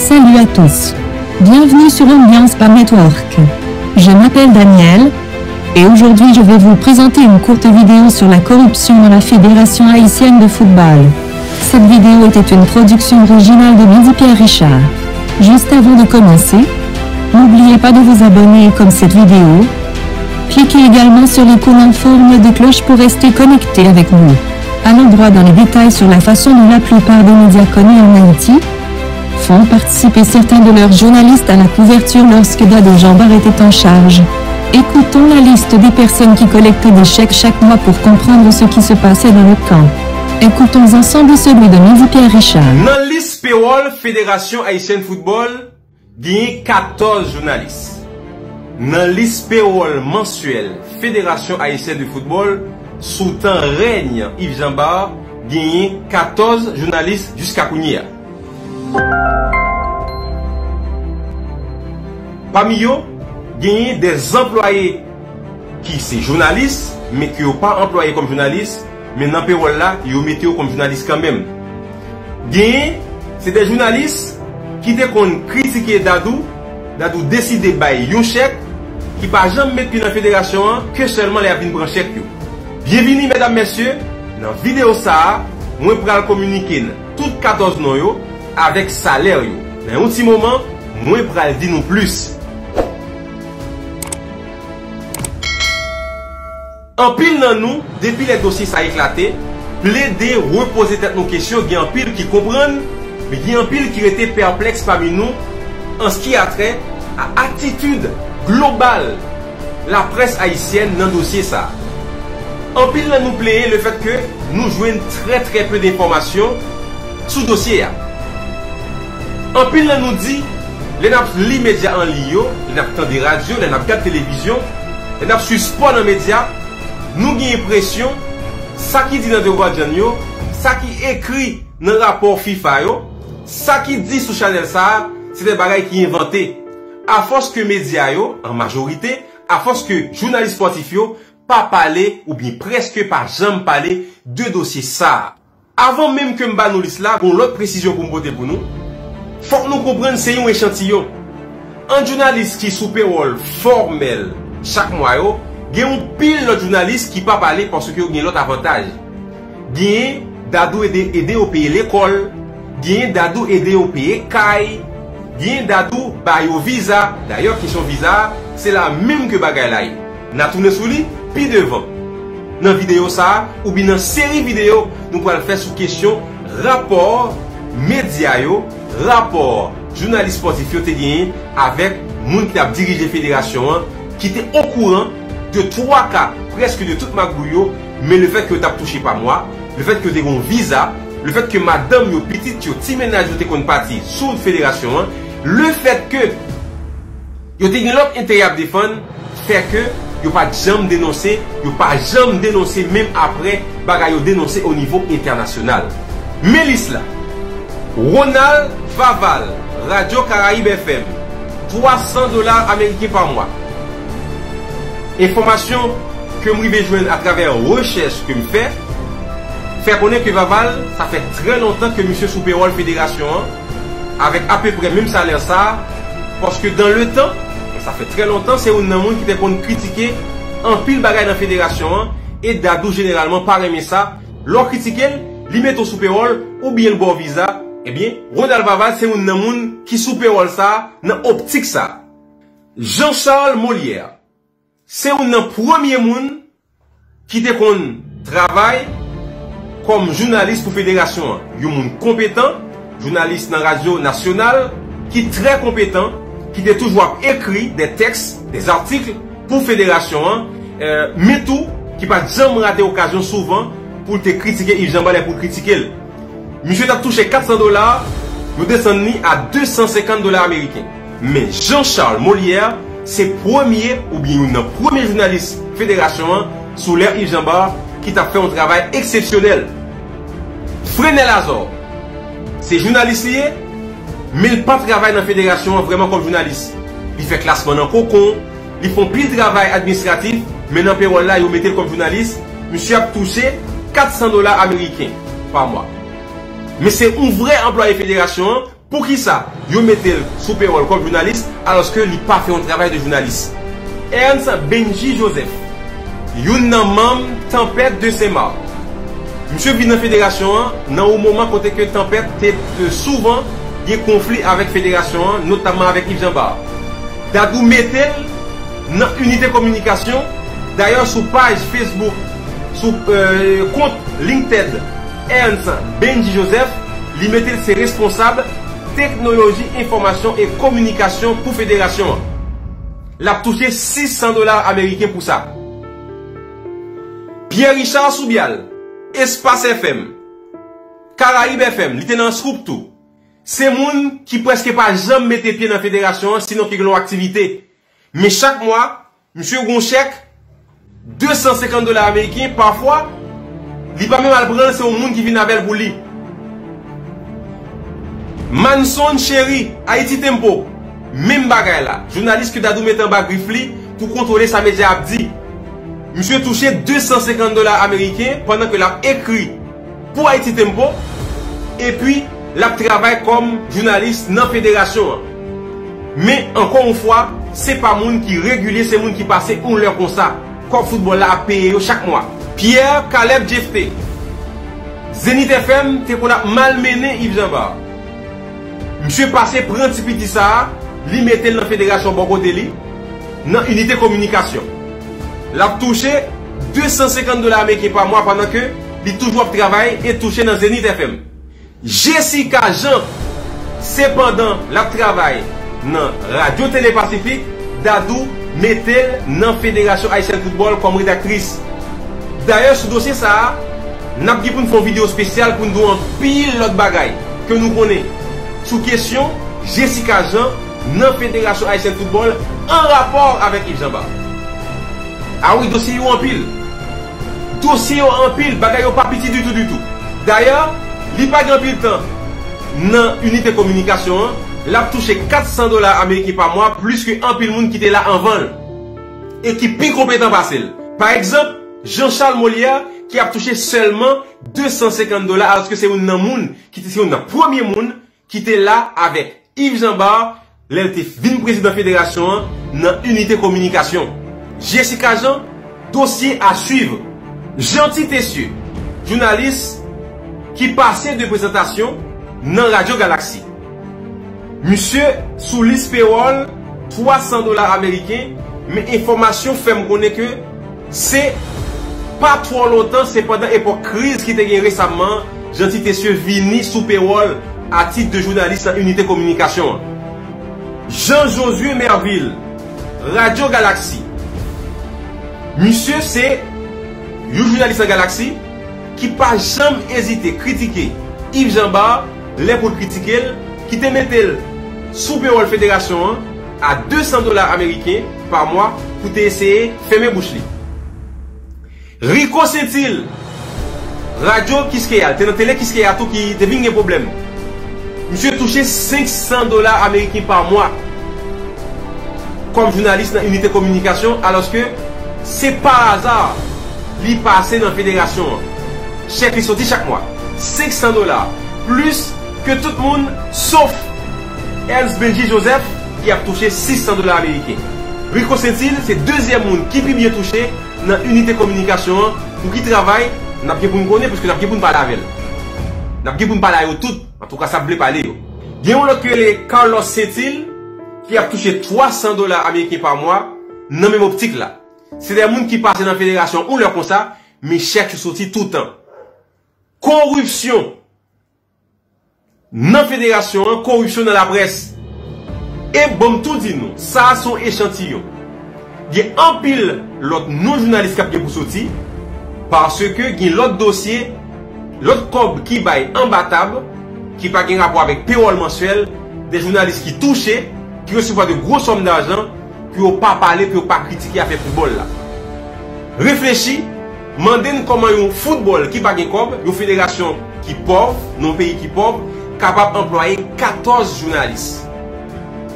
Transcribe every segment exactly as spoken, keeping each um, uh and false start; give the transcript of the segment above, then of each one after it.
Salut à tous. Bienvenue sur Ambiance Pub Network. Je m'appelle Daniel et aujourd'hui je vais vous présenter une courte vidéo sur la corruption dans la Fédération haïtienne de football. Cette vidéo était une production originale de Midi Pierre Richard. Juste avant de commencer, n'oubliez pas de vous abonner et comme cette vidéo. Cliquez également sur l'icône en forme de cloche pour rester connecté avec nous. Allons droit dans les détails sur la façon dont la plupart des médias connus en Haïti font participer certains de leurs journalistes à la couverture lorsque Dadou Jean Bart était en charge. Écoutons la liste des personnes qui collectaient des chèques chaque mois pour comprendre ce qui se passait dans le camp. Écoutons ensemble celui de Midi Pierre Richard. Nan lis pewòl Federasyon Ayisyèn Foutbòl, genyen katòz jounalis. Nan lis pewòl mansyèl Federasyon Ayisyèn de Foutbòl, sou tan rèny Yves Jean Bart, genyen katòz jounalis jiska kounye a. Pami yo, genyen de anplwaye ki se jounalis, men ke yo pa anplwaye kòm jounalis, men nan pewòl la, yo mete yo kòm jounalis kanmenm. Genyen, se de jounalis ki te konn kritike Dadou, Dadou deside bay yon chèk, ki pa janm met pye nan federasyon an, ke sèlman lè y ap vin pran chèk yo. Byenvini, medam, mesye, nan videyo sa a, mwen pral kominike n tout katòz non yo avèk salè yo. Nan yon ti moman, mwen pral di nou plis. Anpil nan nou, depi lè dosye sa eklate, plede repoze tèt nou kesyon, gen anpil ki konprann, men gen anpil ki rete pèplèks pami nou an ce qui a trait à attitude globale laprès ayisyèn nan dosye sa a. Anpil nan nou plenyen lefèt ke nou jwenn trè, trè pe de enfòmasyon sou dosye a. Anpil nan nou di, lè n ap li medya an liy yo, lè n ap tande radyo, lè n ap gad televizyon, lè n ap swiv spò nan medya, nou gen enpresyon sa ki di nan The Guardian yo, sa ki ekri nan rapò fifa yo, sa ki di sou chanèl sa a, se de bagay ki envante. Afòs ke medya yo, an majorite, afòs ke jounalis spòtif yo pa pale oubyen prèske pa janm pale de dosye sa a. Avan menm ke m ba nou lis la, gon lòt presizyon pou m pote pou nou. Fòk nou konprann se yon echantiyon. Ant jounalis ki sou pewòl fòmèl chak mwa yo, gen yon pil lòt jounalis ki pa pale paske yo gen lòt avantaj. Genyen Dadou ede, ede yo peye lekòl, genyen Dadou ede yo peye kay, genyen Dadou ba yo viza. Dayè, kesyon viza a, se la menm ke bagay la ye. N a tounen sou li pi devan. Nan videyo sa a, oubyen nan seri videyo nou pral fè sou kesyon rapò medya yo, rapò jounalis spòtif yo te genyen avèk moun ki t ap dirije federasyon an, ki te okouran de twa ka, prèske de tout magouy yo, men lefèt ke yo t ap touche pa mwa, lefèt ke yo te gen yon viza, lefèt ke madanm yo, pitit yo, ti mennaj yo te konn pati sou federasyon an, lefèt ke yo te gen lòt enterè y ap defann, fè ke yo pa t janm denonse, yo pa janm denonse menm apre bagay yo denonse o nivo entènasyonal. Men lis la. Ronald Vaval, Radyo Karayib F M, twa san dola ameriken pa mwa. Enfòmasyon ke m rive jwenn atravè rechèch ke m fè, fè konnen ke Vaval, sa fè trè lontan ke misye sou pewòl federasyon an, avèk apeprè menm salè sa a, paske dans le temps, sa fè trè lontan, se youn nan moun ki te konn kritike anpil bagay nan federasyon an, e Dadou jeneralman pa renmen sa. Lè w kritike l, li mete w sou pewòl, oubyen l ba w viza. Ebyen, Ronald Vaval se youn nan moun ki sou pewòl sa a, nan optik sa a. Jean Charles Molière se youn nan premye moun ki te konn travay kòm jounalis pou federasyon an. Yon moun konpetan, jounalis nan radyo nasyonal, ki trè konpetan, ki te toujou ap ekri de tèks, de zatik pou federasyon an, eh, men tou, ki pa t janm rate okazyon souvan pou l te kritike Yves Jean Bart lè pou l kritike l. Misye t ap touche kat san dola, yo desann li a de san senkant dola ameriken. Men Jean Charles Molière se premye oubyen youn nan premye jounalis federasyon an sou lè Yves Jean Bart ki t ap fè yon travay eksepsyonèl. Frenel Azor se jounalis li ye, men l pa travay nan federasyon an vrèman kòm jounalis. Li fè klasman nan kokon, li fè yon pil travay administratif, men nan pewòl la, yo mete l kòm jounalis, misye ap touche kat san dola ameriken pa mwa. Men se yon vrè anplwaye federasyon an, Poukisa yo mete l sou pewòl kòm jounalis, alòske li pa fè yon travay de jounalis? Ernst Benji Joseph, youn nan manm Tanpèt de Senmak. Misye vin nan federasyon an nan yon moman kote ke Tanpèt te, te souvan gen konfli avèk federasyon an, notamman avèk Yves Jean Bart. Dadou mete l nan inite kominikasyon. Dayè, sou paj Facebook, sou, euh, kont LinkedIn Ernst Benji Joseph, li mete l se responsab teknoloji enfòmasyon e kominikasyon pou federasyon an. L ap touche sis san dola ameriken pou sa. Pierre Richard Soubial, Espace F M, Caraïbes F M, li te nan Scoop tou. Se moun ki prèske pa janm mete pye nan federasyon an, sinon ki gen yon aktivite. Men chak mwa, misye gen yon chèk de san senkant dola ameriken, pafwa, li pa menm al pran l, se yon moun ki vin avè l pou li. Manson Chéry, Haïti Tempo, menm bagay la. Jounalis ke Dadou mete anba grif li pou kontwole sa medya ap di. Misye touche de san senkant dola ameriken pandan ke l ap ekri pou Haïti Tempo, epi l ap travay kòm jounalis nan federasyon an. Men, ankò yon fwa, se pa moun ki regilye, se moun ki pase yon lè konsa. Kòb foutbòl la ap peye yo chak mwa. Pierre Caleb Jephté, Zenith F M te konn ap malmennen Yves Jean Bart. Misye pase pran ti piti sa a, li mete l nan federasyon bò kote li, nan inite kominikasyon. L ap touche de san senkant dola ameriken pa mwa pandan ke li toujou ap travay e touche nan Zenith F M. Jessica Jean, sepandan, l ap travay nan Radyo Tele Pasifik, Dadou mete l nan Federasyon Ayisyèn Foutbòl kòm redaktris. Dayè, sou dosye sa a, n ap gen pou n fè yon videyo espesyal pou n di w anpil lòt bagay ke nou konnen sou kesyon Jessica Jean nan Federasyon Ayisyèn Foutbòl an rapò avèk Yves Jean Bart. A wi, dosye yo anpil. Dosye yo anpil, bagay yo pa piti ditou, ditou. Dayè, li pa gen anpil tan nan inite kominikasyon an, l ap touche kat san dola ameriken pa mwa, plis ke anpil moun ki te la anvan l e ki pi konpetan pase l. Pa egzanp, Jean Charles Molière, ki ap touche sèlman de san senkant dola, alòske se youn nan moun ki te, se youn nan premye moun ki te la avèk Yves Jean Bart lè l te vin prezidan federasyon an nan inite kominikasyon. Jessica Jean, dosye a swiv. Jeanty Tessieux, jounalis ki pase de prezantasyon nan Radyo Galaxy. Misye sou lis pewòl twa san dola ameriken, men enfòmasyon fè m konnen ke se pa twò lontan, se pandan epòk kriz ki te gen resamman, Jeanty Tessieux vini sou pewòl a tit de jounalis nan inite kominikasyon an. Jean Josué Mervil, Radyo Galaxy. Misye se yon jounalis nan Galaxy ki pa janm ezite kritike Yves Jean Bart lè pou l kritike l, ki te mete l sou pewòl federasyon an a de san dola ameriken pa mwa pou te eseye fèmen bouch li. Rico Saintil, Radyo Kiskeya, l te nan Tele Kiskeya tou ki te vin gen pwoblèm. Misye touche senk san dola ameriken pa mwa kòm jounalis nan inite kominikasyon, alòske se pa aza li pase nan federasyon an. Chèk li soti chak mwa. Senk san dola. Plis ke tout moun, sof Ernst Benji Joseph, ki ap touche sis san dola ameriken. Rico Saintil se dezyèm moun ki pi byen touche nan inite kominikasyon an. Pou ki travay, n ap gen pou n konnen, paske n ap gen pou n pale avè l. N ap gen pou n pale a yo tout, antouka sa ap vle pale yo. Gen yon lòt ki rele Carlos Saintil, ki ap touche twa san dola ameriken pa mwa nan menm optik la. Se de moun ki pase nan federasyon yon lè konsa, men chèk yo soti toutan. Koripsyon nan federasyon an, koripsyon nan laprès. E ban m tou di nou, sa a se yon echantiyon. Gen anpil lòt non jounalis k ap gen pou soti, paske gen lòt dosye, lòt kòb ki bay anba tab, ki pa gen rapò avèk pewòl mansyèl, de jounalis ki touche, ki resevwa de gwo sòm dajan, pou yo pa pale, pou yo pa kritike afè foutbòl la. Reflechi, mande n kòman yon foutbòl ki pa gen kòb, yon federasyon ki pòv, nan yon peyi ki pòv, kapab anplwaye katòz jounalis.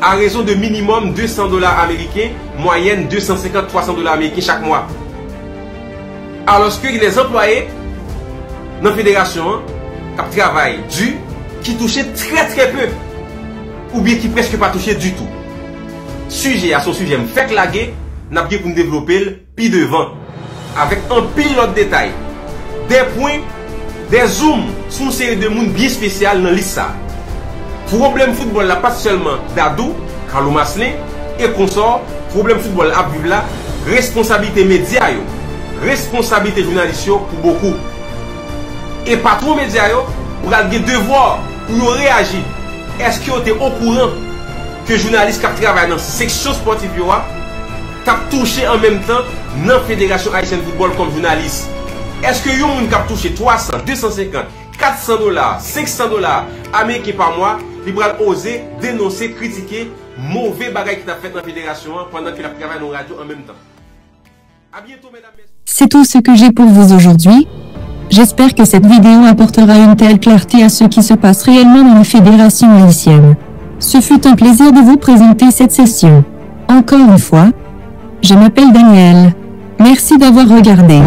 A rezon de minimòm de san dola ameriken, mwayèn de san senkant, twa san dola ameriken chak mwa. Alòske gen de anplwaye nan federasyon an k ap travay di, ki touche trè, trè pe. oubyen ki prèske pa touche ditou. Sijè a se yon sijè m fèk lage, n ap gen pou n devlope l pi devan, avèk anpil lòt detay, de pwen, de zoom sou yon seri de moun byen espesyal nan lis sa a. Pwoblèm foutbòl la pa t sèlman Dadou, Carlo Marcelin e konsò, pwoblèm foutbòl la ap viv la, responsablite medya yo, responsablite jounalis yo pou bokou. E patwon medya yo pral gen devwa pou yo reyaji. Èske yo te okouran ke jounalis k ap travay nan seksyon spòtif yo a t ap touche an menm tan nan Federasyon Ayisyèn Foutbòl kòm jounalis? Èske yon moun k ap touche twa san, de san senkant, kat san dola, senk san dola ameriken pa mwa, li pral oze denonse, kritike move bagay ki t ap fèt nan federasyon an pandan ke l ap travay nan yon radyo an menm tan? A byento, medam, mesye. C'est tout ce que j'ai pour vous aujourd'hui. J'espère que cette vidéo apportera une telle clarté à ce qui se passe réellement dans la Fédération haïtienne. Ce fut un plaisir de vous présenter cette session. Encore une fois, je m'appelle Daniel. Merci d'avoir regardé.